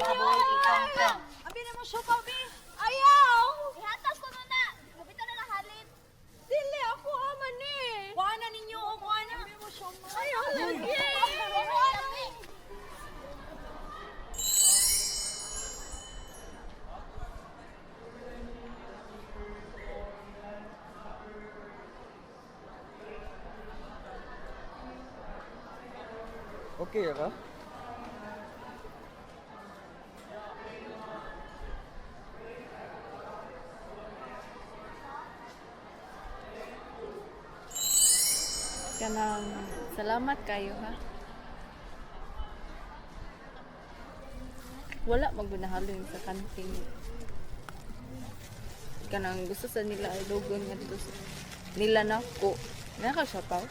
Ninyo! Abi na mo siopao, bi. Ayaw! Ihatas ko na. Gabita na lang halin. Dili ako aman ni. Kuha na ninyo, o kuha na. Ayaw lagi. Kuha na ni. Okay ka? Kanang salamat kayo ha. Wala magbunahalin sa kanting. Kanang gusto sa nila ay dugon nga dito sa nila nako. Naka siya pa.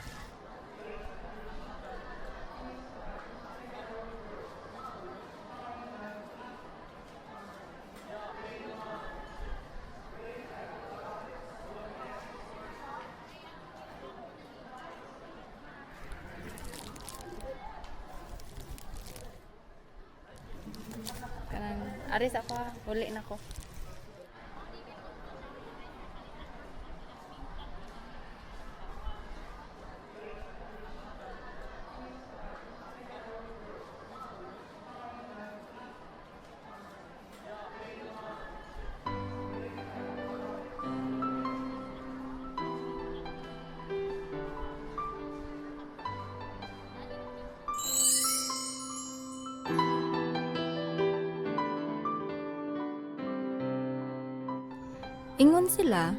Kanang aris ako ha. Uli na ko. Ingon sila,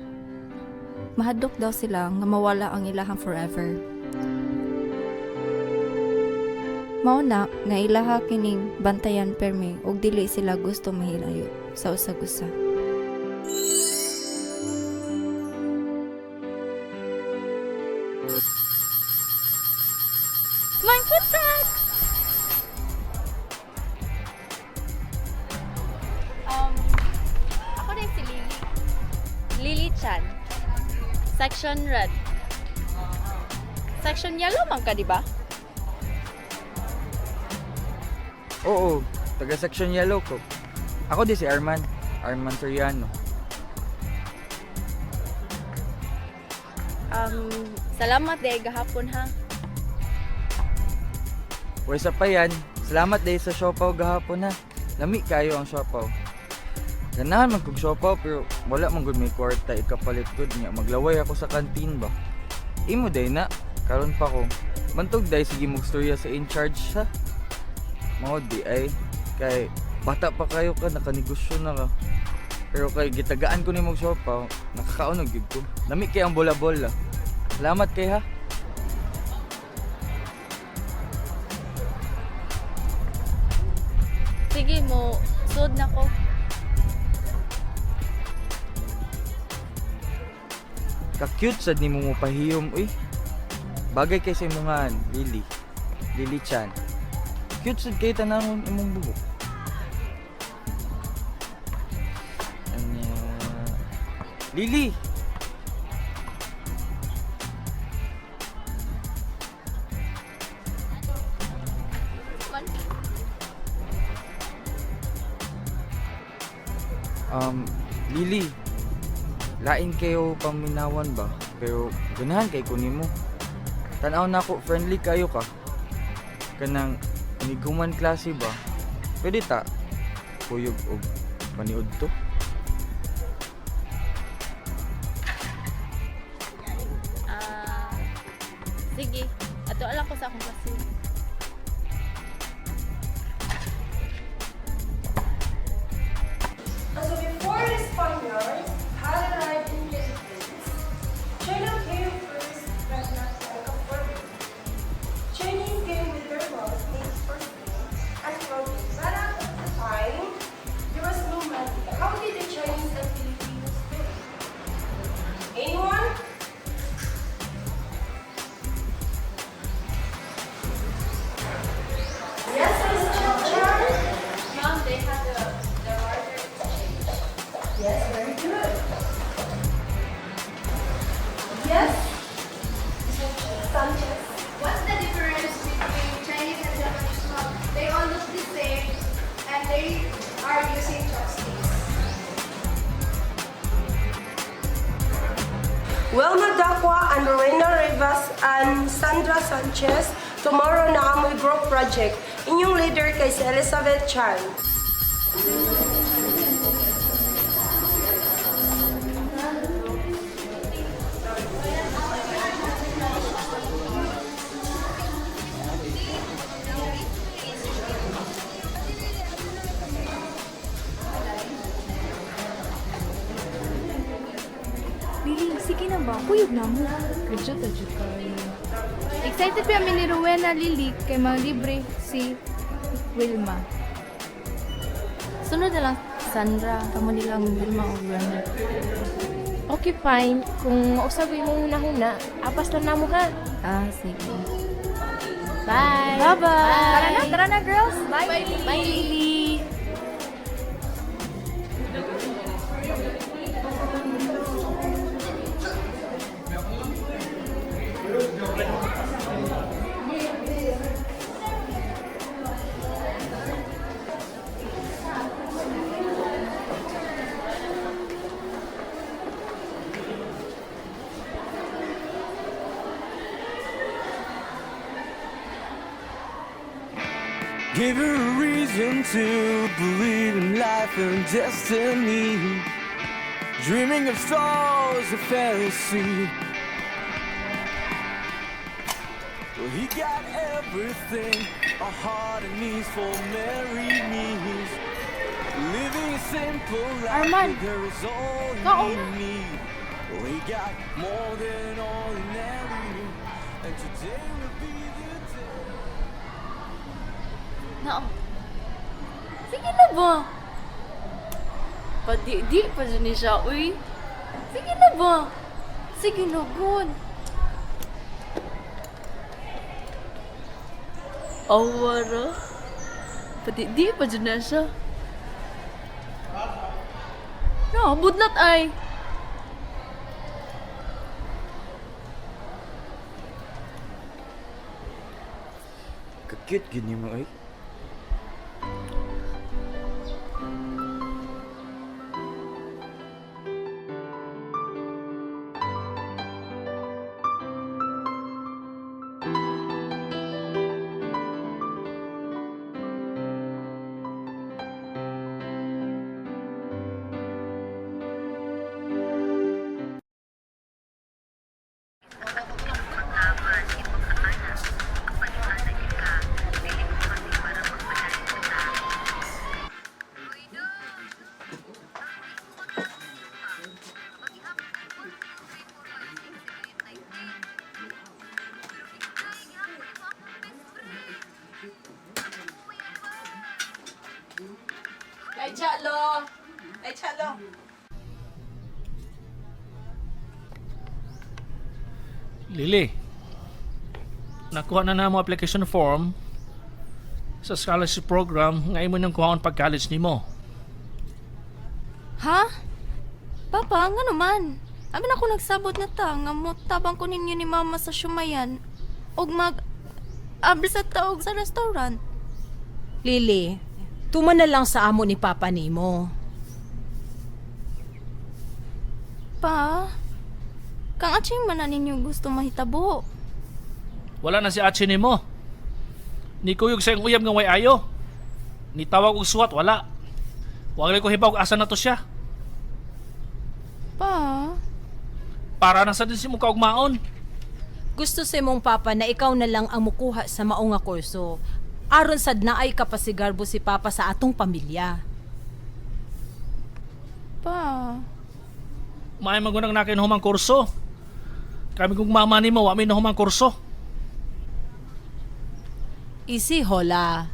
mahadlok daw sila nga mawala ang ilahang forever. Mao na nga ilaha kining bantayan permi ug dili sila gusto mahilayo sa usag usa. May putak! Ako din si Lily. Lily Chan. Section red. Section yellow man ka, di ba? Oo, taga section yellow ko. Ako di si Arman. Arman Soriano. Salamat day gahapon ha. Wesa pa yan. Salamat dahil sa siopaw gahapon ha. Lami kayo ang siopaw. Ganahan man kog siopaw pero wala man gud may kwarta ikapalit gud niya. Maglaway ako sa kantin ba. Imo day na. Karon pa ko. Bantog day sige magstorya sa in charge ha. Mao di ay kay bata pa kayo ka, nakanegosyo na ka. Pero kay gitagaan ko nimo og siopaw, nakakaon og gyud ko. Lami kay ang bola-bola. Salamat kay ha. Sige mo, sud na ko. Ka-cute sad nimo mo pahiyom uy. Bagay kay sa imongan, Lily. Lily Chan. Cute sad kay tanawon imong buhok. Anya. Lily. Lily, lain kayo paminawan ba? Pero ganahan kay ko nimo. Tan-aw na ako, friendly kayo ka. Kanang iniguman klase ba? Pwede ta kuyog og paniud to. Ah, sige. Ato alam ko sa akong klase. And so before the Spaniards had arrived in Philippines, China came first, but not like a foreigner. Chinese came with their wealth made for food and clothing, but at the time, there was no money. How did the Chinese and Filipinos live? Anyone? are using chopsticks. Wilma Dacua and Rowena Rivas and Sandra Sanchez, tomorrow na amoy group project. Inyong leader kay si Elizabeth Chan. Lily, sige na ba? Kuyog na mo. Graduate na jud kayo. Excited pa mi ni Rowena, Lily kay libre si Wilma. Sunod na lang Sandra, kamo nilang Wilma og Rene. Okay, fine. Kung mausab imong hunahuna, apas lang namo ha. Ah, sige. Bye. Bye-bye. Tara na, tara na girls. Bye. Bye, Lily. Bye, Lily. Give her a reason to believe in life and destiny. Dreaming of stars of fantasy. Well, he got everything a heart and needs for merry me's. Living a simple life, Arman, with her is all kaon he na. need. Well, he got more than ordinary, and today will be the day. Na. Sige na ba? Padi-di pa dyan ni siya, uy. Sige na ba? Sige na, good. Awara. Padi-di pa dyan na siya. No, budlat ay. Ka-cute gyud nimo ay. Ay, Chalo! Ay, Chalo! Lily, nakuha na namo application form sa scholarship program nga imo nang kuhaon pag college nimo. Ha? Papa, nga naman. Abi na ako nagsabot na ta nga mo tabang ko ninyo ni mama sa syumayan og mag abli sa taog sa restaurant. Lily, tuman na lang sa amo ni Papa nimo. Pa, kang atsing man na ninyo gusto mahitabo. Wala na si Achi nimo. Nikuyog sa iyong uyab nga way ayo. Nitawag og suwat wala. Wag ko hibaw asa na to siya. Pa, Para na sa din si mo kaugmaon. Gusto sa imong papa na ikaw na lang ang mukuha sa mao nga kurso. Aron sad naay kapasigarbo si Papa sa atong pamilya. pa, Maay magunang nakin humang kurso. Kami kong mama nimo wa mi humang kurso. Easy hola.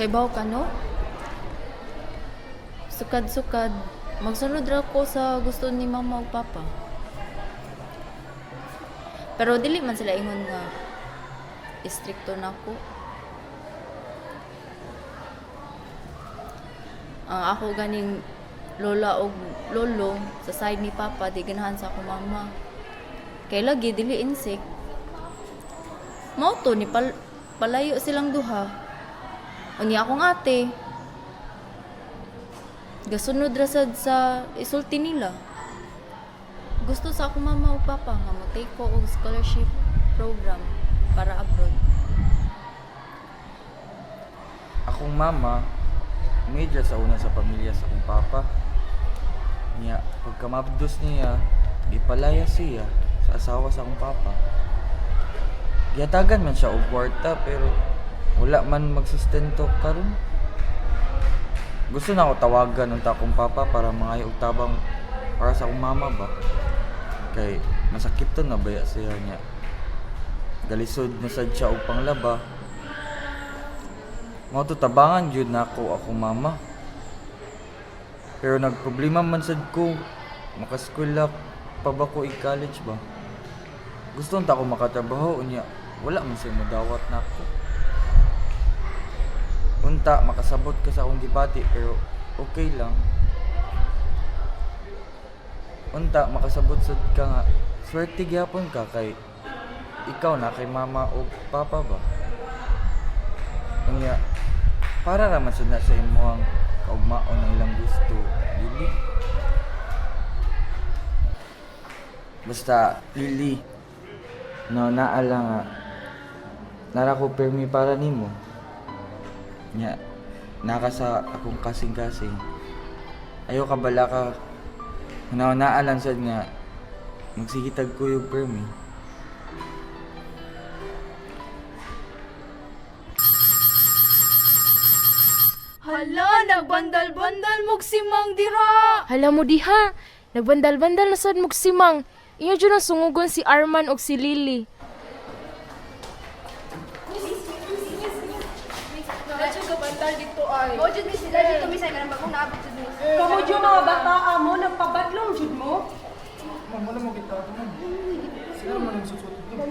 Kay baw ka no? Sukad-sukad, magsunod ra ko sa gusto ni mama ug papa. Pero dili man sila ingon nga istrikto na ko. Ang ako ganing lola og lolo sa side ni papa di ganahan sa ako mama. Kay lagi dili insik. Mao to ni palayo silang duha. Unya akong ate. Gasunod ra sad sa isulti nila. Gusto sa akong mama ug papa nga mo take ko og scholarship program para abroad. Akong mama, major sa una sa pamilya sa akong papa. Niya, pagkamabdos niya, gipalaya siya sa asawa sa akong papa. Gihatagan man siya og kwarta pero wala man magsustento karon. Gusto na ako tawagan unta akong papa para mangayo og tabang para sa akong mama ba. Kay masakit to na baya siya niya. Galisod na sad siya og panglaba. Mao to tabangan jud nako akong mama. Pero nagproblema man sad ko makaskwela pa ba ko i-college ba? Gusto unta ko makatrabaho unya wala man siya modawat nako. Unta makasabot ka sa akong gibati pero okay lang. Unta makasabot sad ka nga swerte gyapon ka kay ikaw na kay mama o papa ba? Unya para ra man sad na sa imong kaugmaon ang ilang gusto, Lily. Basta, Lily, no, naala nga, nara ko permi para nimo. Nya, naka sa akong kasing-kasing. Ayaw ka bala ka, na naalan sad nga, magsigitag ko yung permi. Hala, nagbandal-bandal mog si Mang dira. Hala mo diha, nagbandal-bandal na sad mog si Mang. Iyo jud ang sungugon si Arman og si Lily. Kamo jud mga bata mo, nagpabadlong jud mo. Ma'am, wala mo kita ato, ma'am. Siguro man ang susuot dito.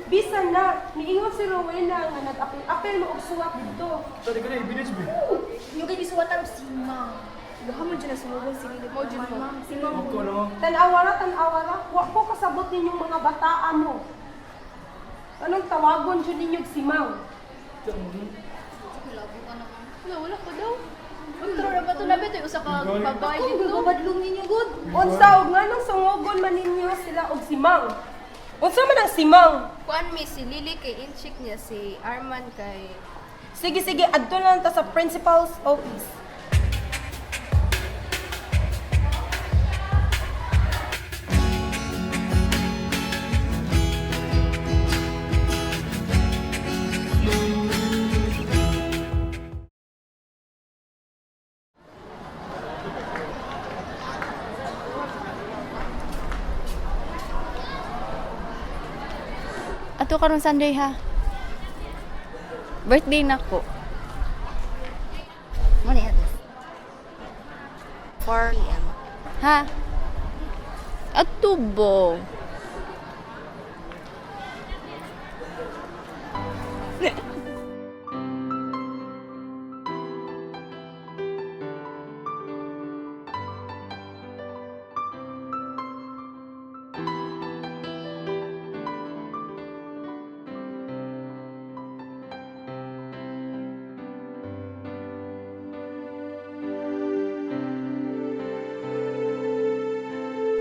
Bisan na, niingon si Rowena nga nag-apil-apil mo og suwat didto. Sorry ka na, evidence ba? Ako na, ma'am. Tan-awa ra, tan-awa ra. Wa ko kasabot ninyong mga bataa mo. Anong tawagon jud ninyo og si Mang? Wala ko daw. Utro ra ba to labi to usa ka babae dito? Unsa og nganong sungogon man ninyo sila og si Mang? Unsa man ang si Mang? Kuan mi si Lily kay inchik niya si Arman kay Sige sige, adto na lang ta sa principal's office. Ato karon Sunday ha. Birthday nako. Mo ni ato. 4 p.m. Ha? Ato bo.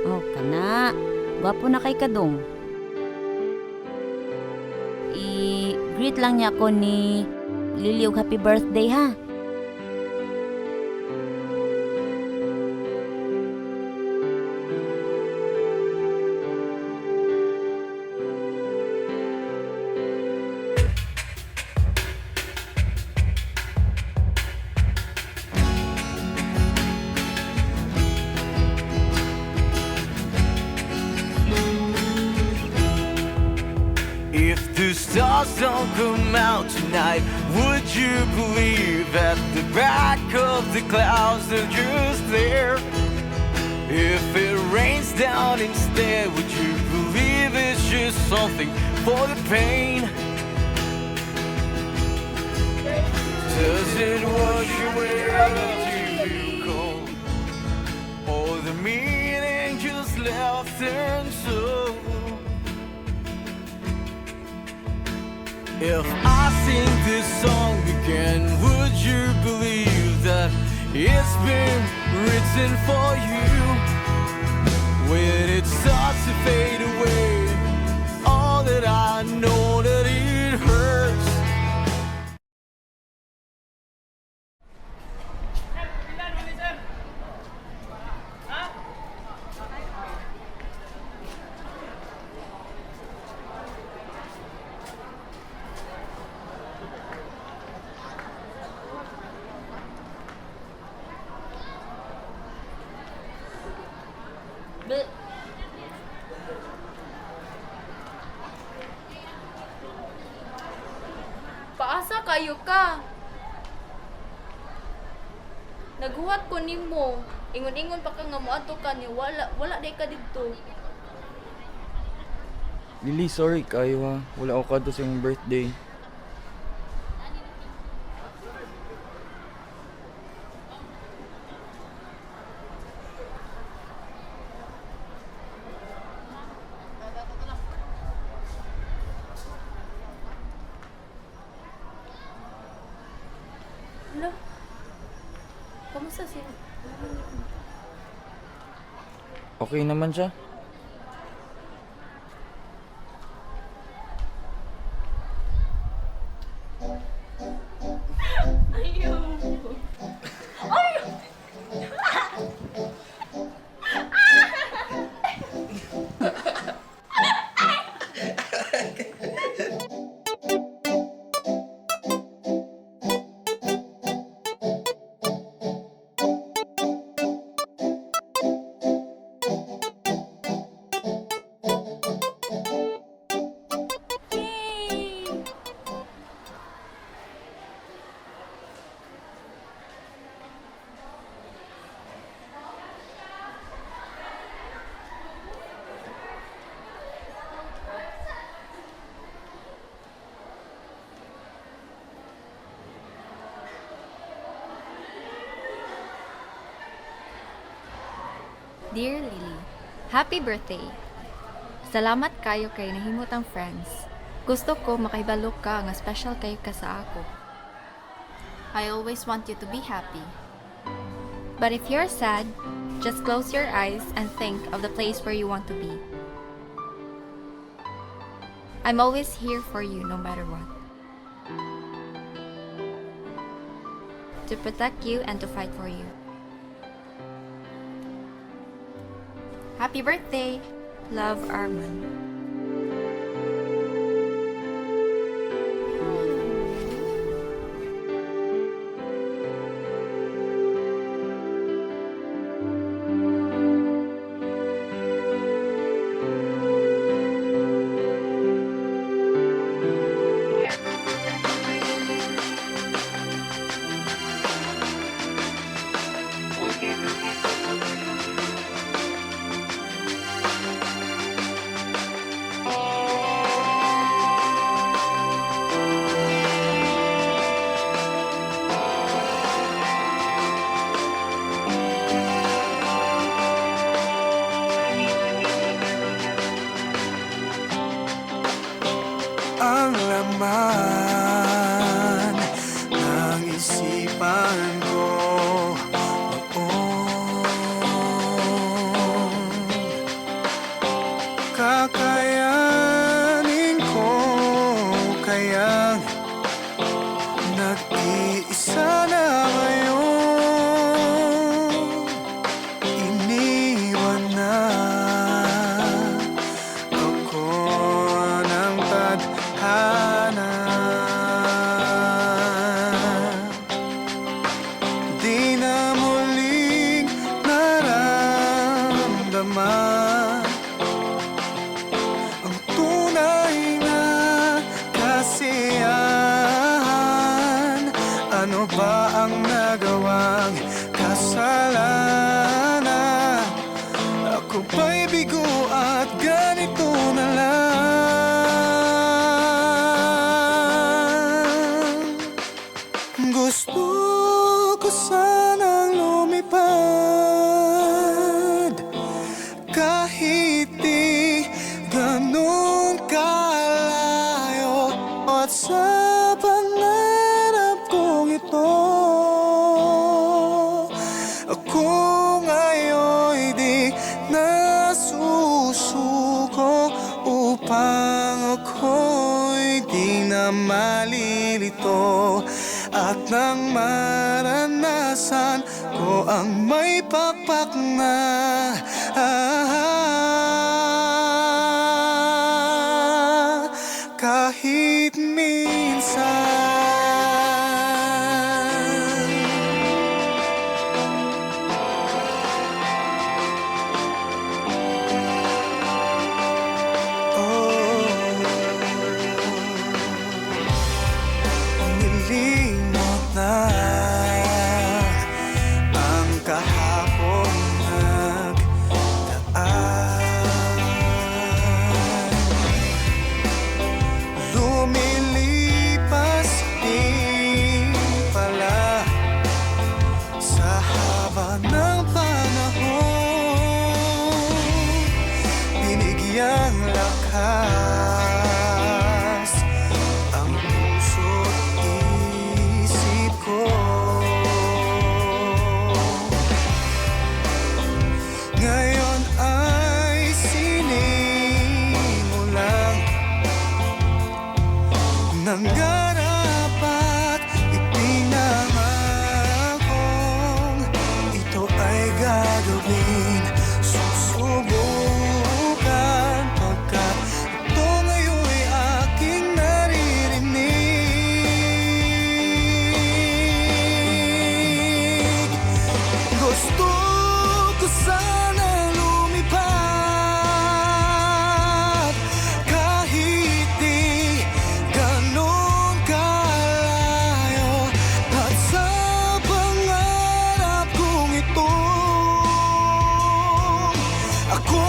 Oh, kana. Gwapo na kay Kadong. I-greet lang niya ako ni Lily og happy birthday ha. If the stars don't come out tonight, would you believe at the back of the clouds they're just there? If it rains down instead, would you believe it's just something for the pain? Does it wash away to you cold? Or the meaning just left untold? If I sing this song again, would you believe that it's been written for you? When it starts to fade away, all that I know that it hurts. Paasa kayo ka. Naghuwat ko nimo. Ingon-ingon pa ka nga moadto ka niya wala wala day ka didto. Lily, sorry kayo ha. Wala ako kadto sa imong birthday. Hala. Kamusta si Okay naman siya. Dear Lily, happy birthday! Salamat kayo kay nahimutang friends. Gusto ko makahibalo ka nga special kayo ka sa ako. I always want you to be happy. But if you're sad, just close your eyes and think of the place where you want to be. I'm always here for you no matter what. To protect you and to fight for you. Happy birthday! Love, Arman. Ang laman ng isipan ko noon. Kakayanin ko kayang nag-iisa na ngayon. Iniwan na ako ng tadhana. Di na muling naramdaman ang Ganun kalayo. At sa pangarap kong ito, ako ngayon'y di nasusuko, upang ako'y di na malilito. At nang maranasan ko ang may pakpak na kahit minsan. Oh, nilimot na ang kahapon nagdaan. Lumilipas din pala sa haba ng panahon, binigyang lakas ang puso't isip ko. Ngayon ay sinimulang nangarap at ipinangakong ito ay gagawin. Susubukan pagkat ito ngayon'y aking naririnig. Gusto ko sana lumipad kahit di ganun kalayo. At sa pangarap kong ito, ako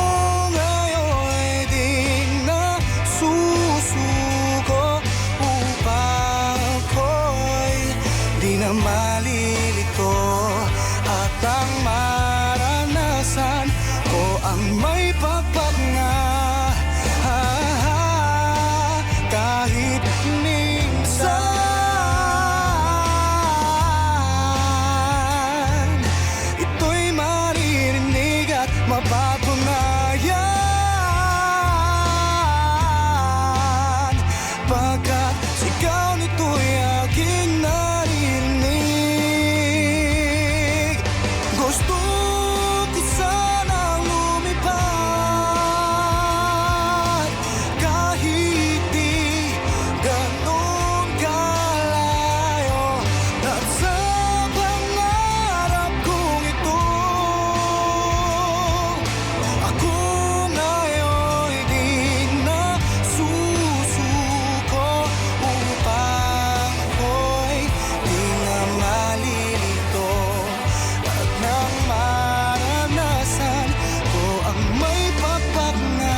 ngayon'y di nasusuko, upang ako'y di na malilito. At ang maranasan ko ang may pakpak na kahit minsan. Ito'y maririnig at mapatunayan, pagkat sigaw nito'y aking narinig. Gusto ko sanang lumipad kahit di ganun kalayo. At sa pangarap kong ito, ako ngayon'y di nasusuko, upang ako'y di na malilito. At nang maranasan ko ang may pakpak na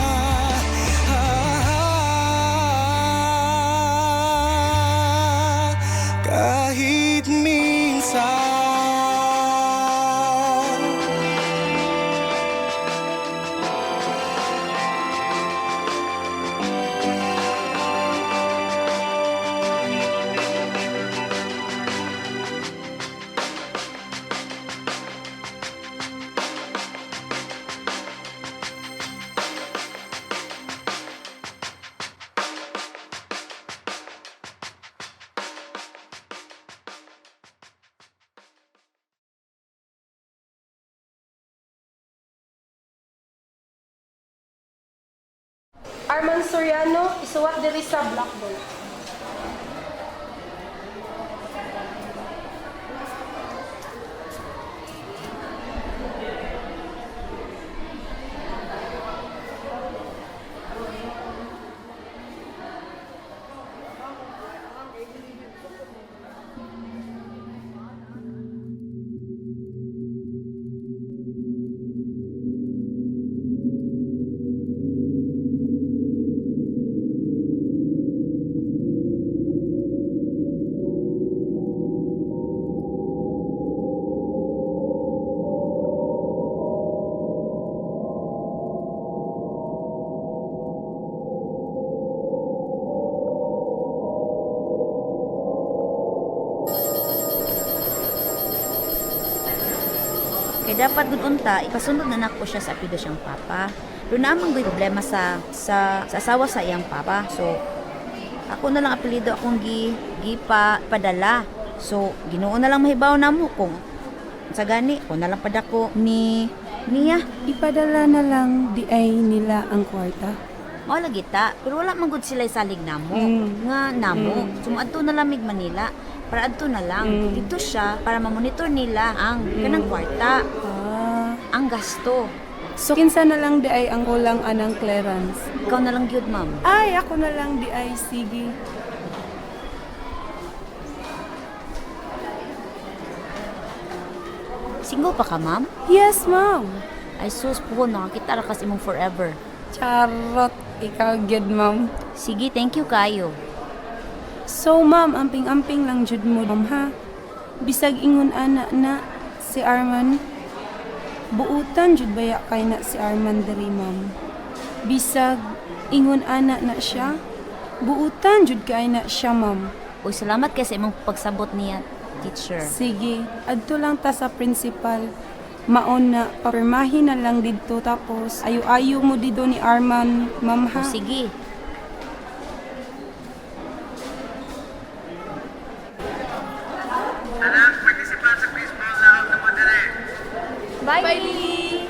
kahit minsan. Arman Soriano, isuwat diri sa blackboard. Kay dapat gud unta ipasunod na nako siya sa apelyido siyang papa. Pero naa man gud problema sa asawa sa iyang papa. So ako na lang apelyido akong gipa padala. So Ginoo na lang mahibaw namo kung sa gani ko na lang padako ni niya. Ipadala na lang di ay nila ang kwarta. Mao lagi ta, pero wala man gud sila salig namo. Nga namo, so moadto na lang mig Manila para adto na lang. Dito siya para mamonitor nila ang kanang kwarta, ang gasto. So kinsa na lang di ay ang kulang anang clearance? Ikaw na lang gyud, ma'am. Ay, ako na lang di ay, sige. Single pa ka, ma'am? Yes, ma'am. Ay sus, puhon nakakita ra kas imong forever. Charot, ikaw gyud, ma'am. Sige, thank you kayo. So, ma'am, amping-amping lang jud mo, ma'am, ha? Bisag ingon ana na si Arman. Buutan jud baya kay na si Arman diri, ma'am. Bisag ingon ana na siya. Buutan jud kay na siya, ma'am. Uy, salamat kay sa imong pagsabot niya, teacher. Sige, adto lang ta sa principal. Maon na, papirmahin na lang didto tapos ayo-ayo mo dito ni Arman, ma'am, ha? O, sige. Bye, Bye, Lily!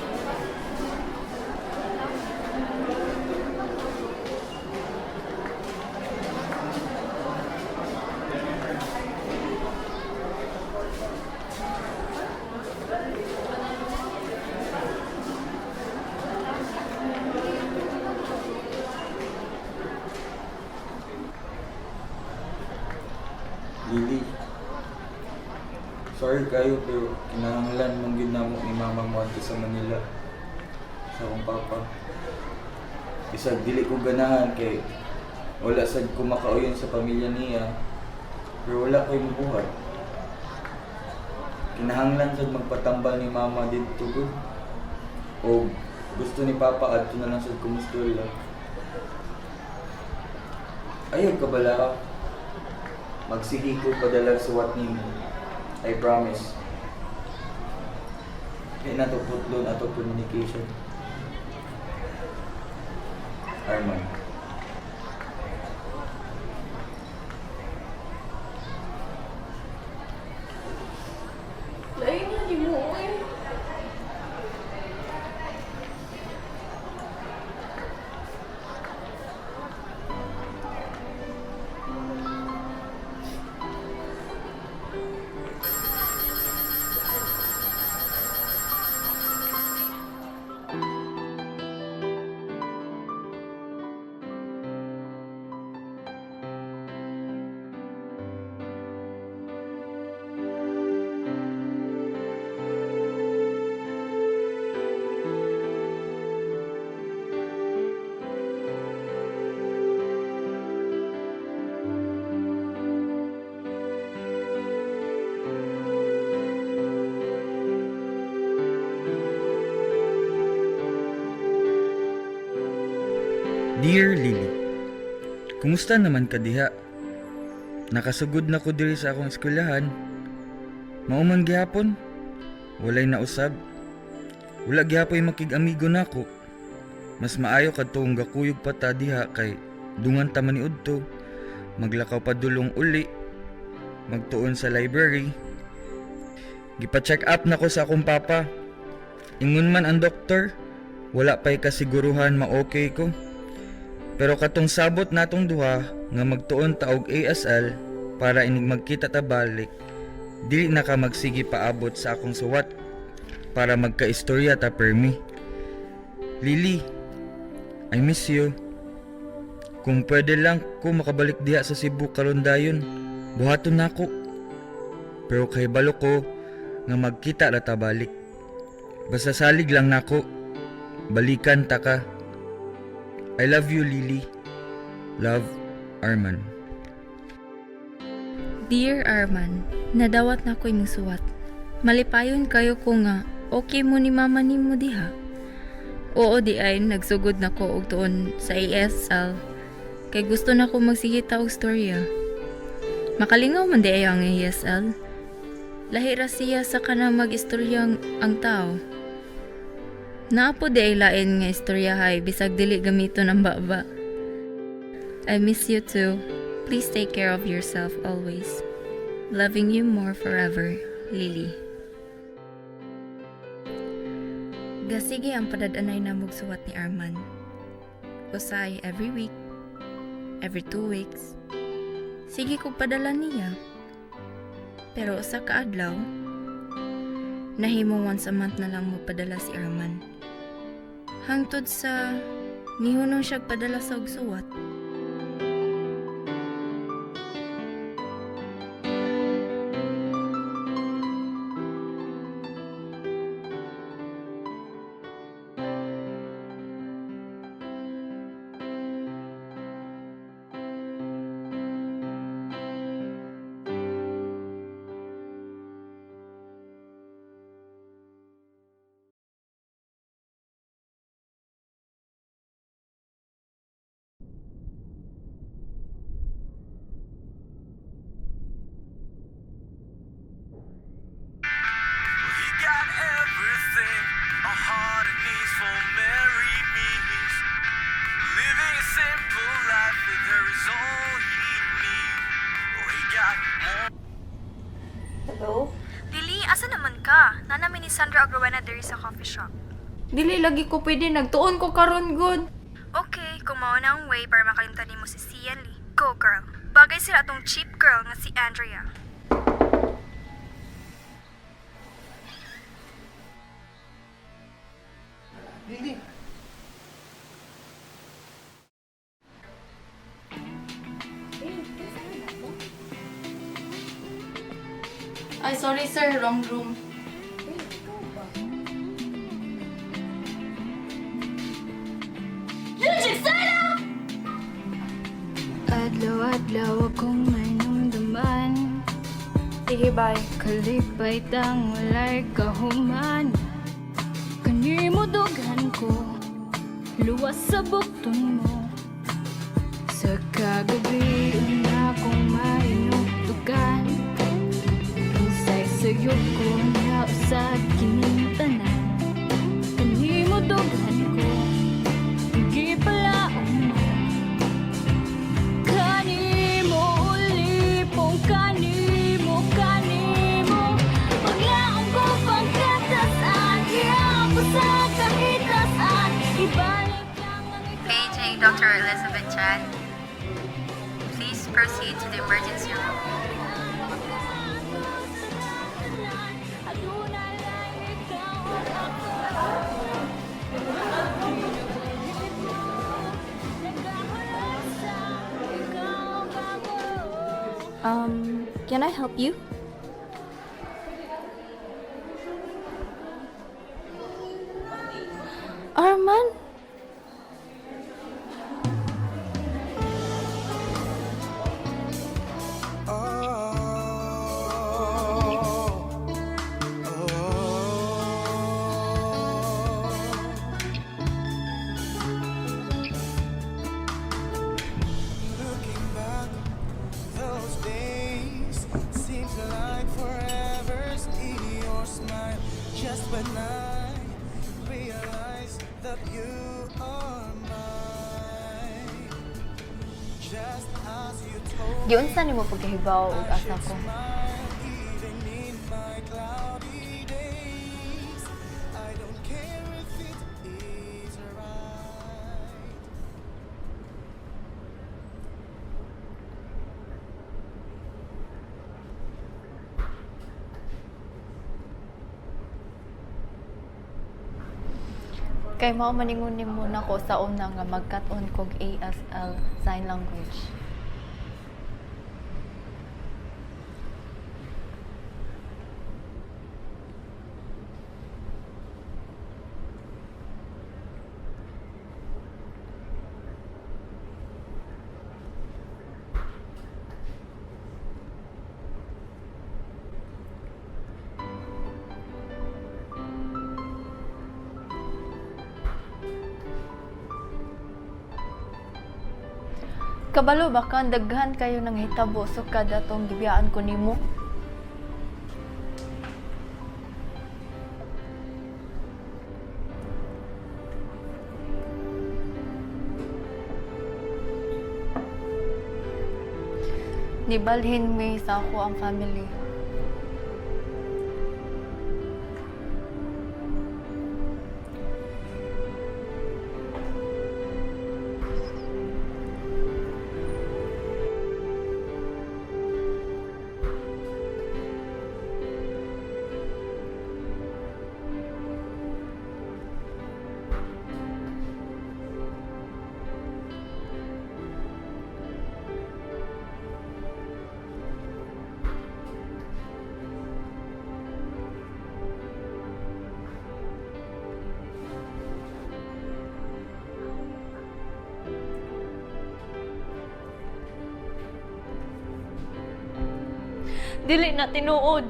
Lily, sorry kayo pero kinahanglan mong gyud namo ni mama mo adto sa Manila sa akong papa. Bisag dili ko ganahan kay wala sad ko makauyon sa pamilya niya pero wala ko'y mabuhat. Kinahanglan sad magpatambal ni mama didto gud. O gusto ni papa adto na lang sad kumustola. Ayaw ka bala. Magsige ko padala suwat nimo. I promise. Di na to putlon ato communication. Arman. Lain na ni mo, oy. Dear Lily, kumusta naman ka diha? Nakasugod na ko diri sa akong eskwelahan. Mauman gihapon. Walay nausab. Wala gihapoy makig-amigo nako. Mas maayo kadtong gakuyog pa ta diha kay dungan ta man ni udto. Maglakaw pa dulong uli. Magtuon sa library. Gipa-check up nako sa akong papa. Ingon man ang doktor, wala pa'y kasiguruhan ma-okay ko. Pero katong sabot natong duha nga magtuon ta og ASL para inig magkita ta balik, dili na ka magsige paabot sa akong suwat para magkaistorya ta permi. Lily, I miss you. Kung pwede lang ko makabalik diha sa Cebu karon dayon, buhaton nako. Pero kay balo ko nga magkita ra ta balik. Basta salig lang nako. Balikan ta ka. I love you, Lily. Love, Arman. Dear Arman, nadawat na ko imong suwat. Malipayon kayo ko nga okay mo ni mama nimo diha. Oo di ay nagsugod na ko og tuon sa ASL. Kay gusto na ko magsigita og storya. Makalingaw man di ay ang ASL. Lahi ra siya sa kanang mag-istoryang ang tao. Naa po di ay lain nga istoryahay bisag dili gamiton ang baba. I miss you too. Please take care of yourself always. Loving you more forever, Lily. Gasige ang padadanay na mugsuwat ni Arman. Usay every week, every 2 weeks. Sige kog padala niya. Pero usa ka adlaw, nahimo once a month na lang mo padala si Arman. Hangtod sa nihunong siya padala sa og suwat. He got everything a heart it needs for merry me's. Living a simple life with her is all he needs. Oh, he got more. Hello? Lily, asa naman ka? Naa mi ni Sandra og Rowena diri sa coffee shop. Dili lagi ko pwede, nagtuon ko karon gud. Okay, kung mao na ang way para makalimtan nimo si Sia Lee. Go girl. Bagay sila atong cheap girl nga si Andrea. Lily! Ay, sorry sir, wrong room. Adlaw-adlaw akong mainumduman. Sige, bye. Kalipay tang walay kahuman. Kanimo dughan ko, luwas sa bukton mo. Sa kagabi una kong mainugtukan. Unsay sayop ko na usad kining tanan. Kanimo dughan ko, gipalaom mo. Kanimo ulipong, kanimo, kanimo. Paglaom ko pagkatasan, ko sa kahitasan. Ibalik lang ang ikaw. Paging Dr. Elizabeth Chan. Please proceed to the emergency room. Aduna lang ikaw ug ako. Nagkahalasa, ikaw ug ako. Can I help you? Arman? Looking back, those days seems like forever's in your smile. Just when I realize that you are mine, just as you told Giunsa nimo pagkahibaw og asa ko? even in my cloudy days, I don't care if it is right. Kay mao maningon nimo nako sa una nga magkat-on kog ASL sign language. Kabalo ba ka, daghan kayo nang hitabo sukad atong gibiyaan ko nimo? Nibalhin mi sa ako ang family. Dili na tinuod.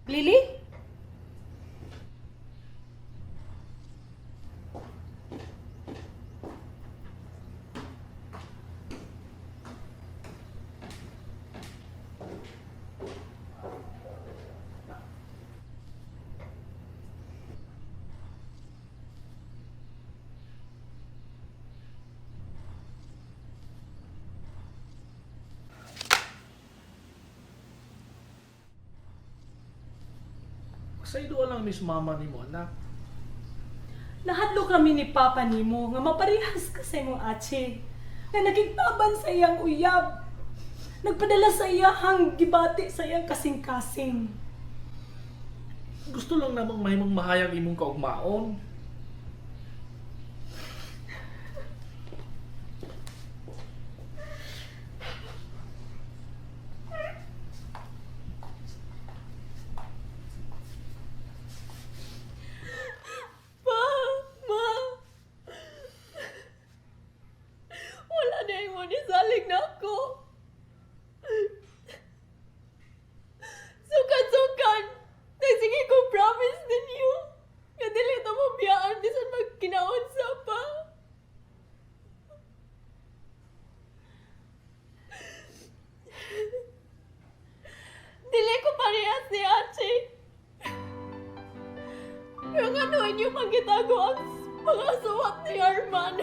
Lily? Pasayloa lang miss mama nimo anak. Nahadlok kami ni Papa nimo nga maparehas ka sa imong atche. Nga nagigtaban sa iyang uyab. Nagpadala sa iyahang gibati sa iyang kasing-kasing. Gusto lang namang mahimong mahayag imong kaugmaon. Pa, ma. Wala na imo ni salig na ako. Sukan-sukan. Nagsige ko promise ninyo. Nga dili ta mo biyaan bisan magkinaon sa pa. Dili ko parehas ni Achi. Pero nga noon yung magitago ang mga suwat ni Arman.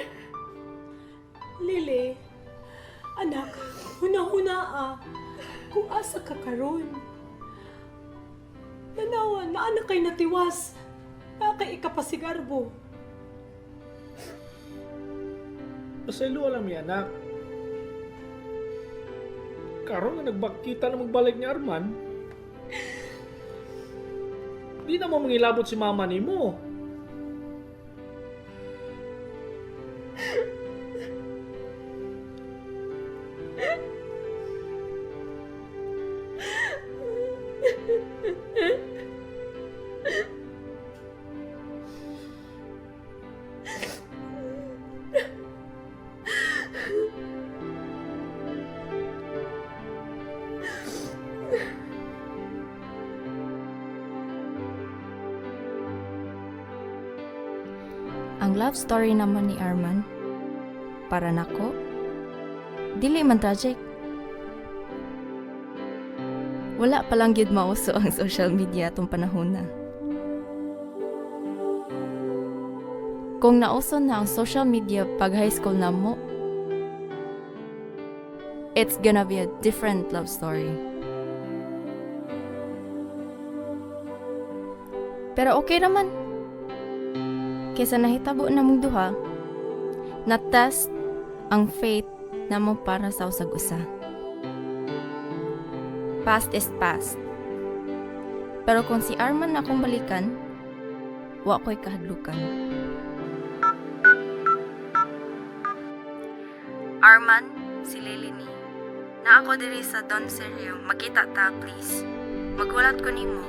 Lily, anak, huna-huna ah. Kung asa ka karon. Tanawa, naa na kay natiwas. Naa kay ikapasigarbo. Pasayloa lang mi anak. Karon nga nagbakita na magbalik ni Arman. Di na mo mangilabot si mama nimo. Ang love story naman ni Arman, para nako, dili man tragic. Wala pa lang gyud mauso ang social media atong panahon na. Kung nauso na ang social media pag high school na mo, it's gonna be a different love story. Pero okay naman. Kesa nahitabo na mong duha, na-test ang faith namo para sa usag usa. Past is past. Pero kung si Arman na akong balikan, wa ko'y kahadlukan. Arman, si Lily ni. Na ako diri sa Don Sergio. Magkita ta, please. Magulat ko nimo.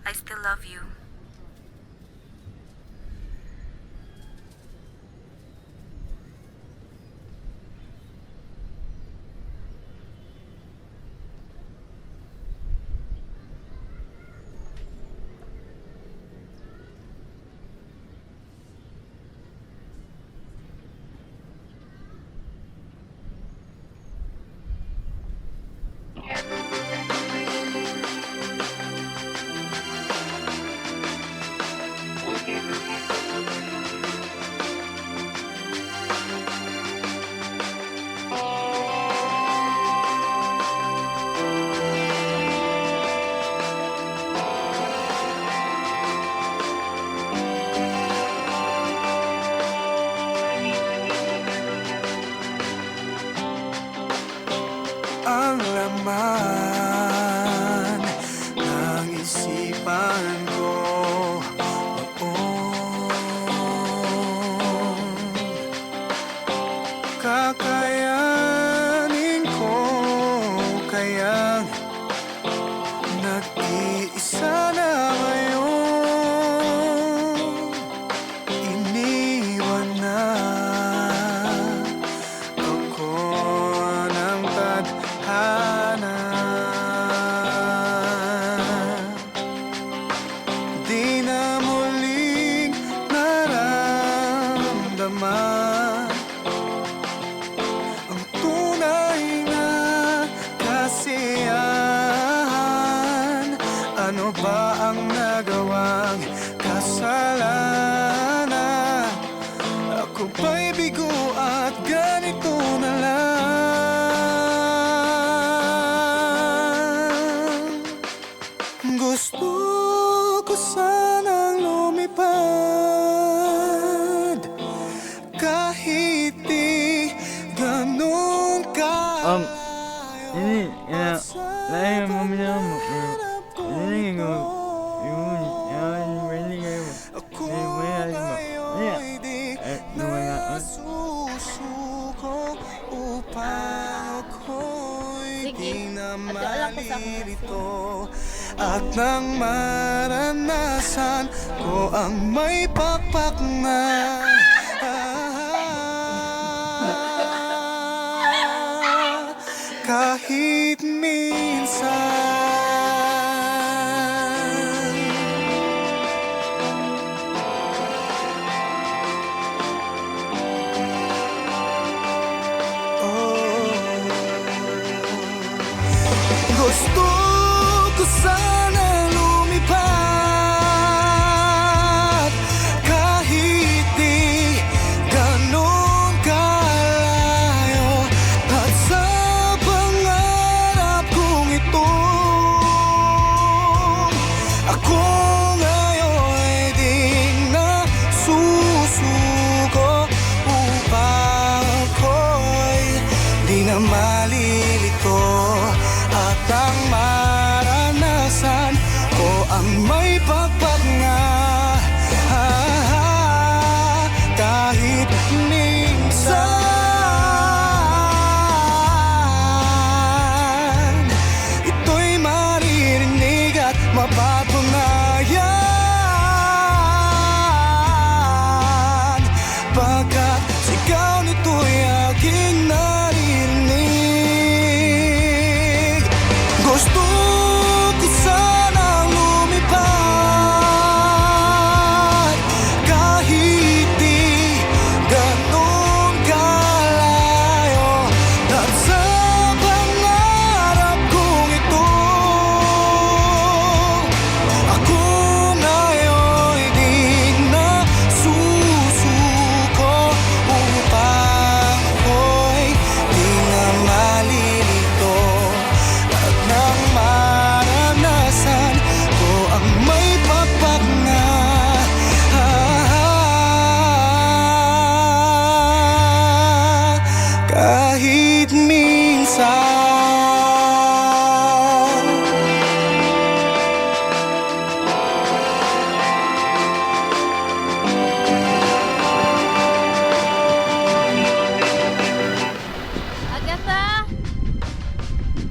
I still love you. sa akong klase. At nang maranasan ko ang may pakpak na kahit minsan. Gusto ko sana lumipad kahit di ganun kalayo. At sa pangarap kong ito, ako ngayon'y di na susuko upang ako'y di na malilito at ang maranasan ko ang may pagpag nga kahit minsan ito'y maririnig at mapatunayan pagkat sigaw nito'y aking narinig. Gusto ko sanang lumipad kahit di ganun kalayo. At sa pangarap kong ito, ako ngayon'y di na susuko upang ako'y di na malilito at nang maranasan ko ang may pakpak na kahit minsan. Agatha!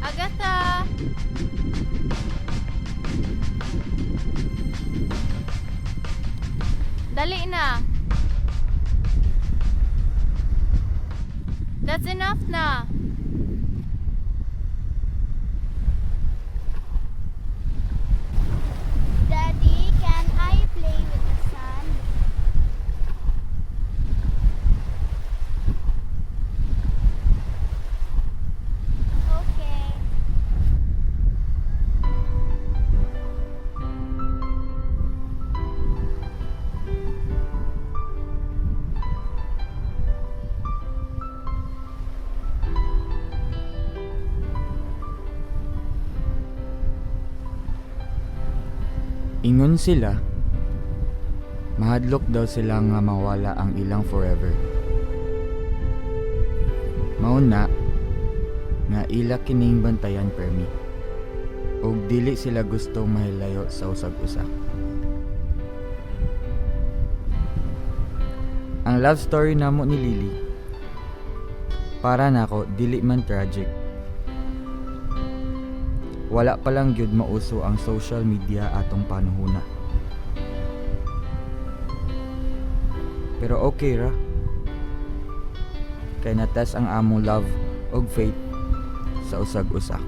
Agatha! Dali na. That's enough na. Daddy, can I play with the sun? Okay. Ingon sila, mahadlok daw sila nga mawala ang ilang forever. Mauna, nga ila kining bantayan permi. Ug dili sila gusto mahilayo sa usag-usa. Ang love story namo ni Lily, para nako dili man tragic. Wala pa lang gyud mauso ang social media atong panahona. Pero okay ra. Kay natas ang among love ug faith sa usag-usa.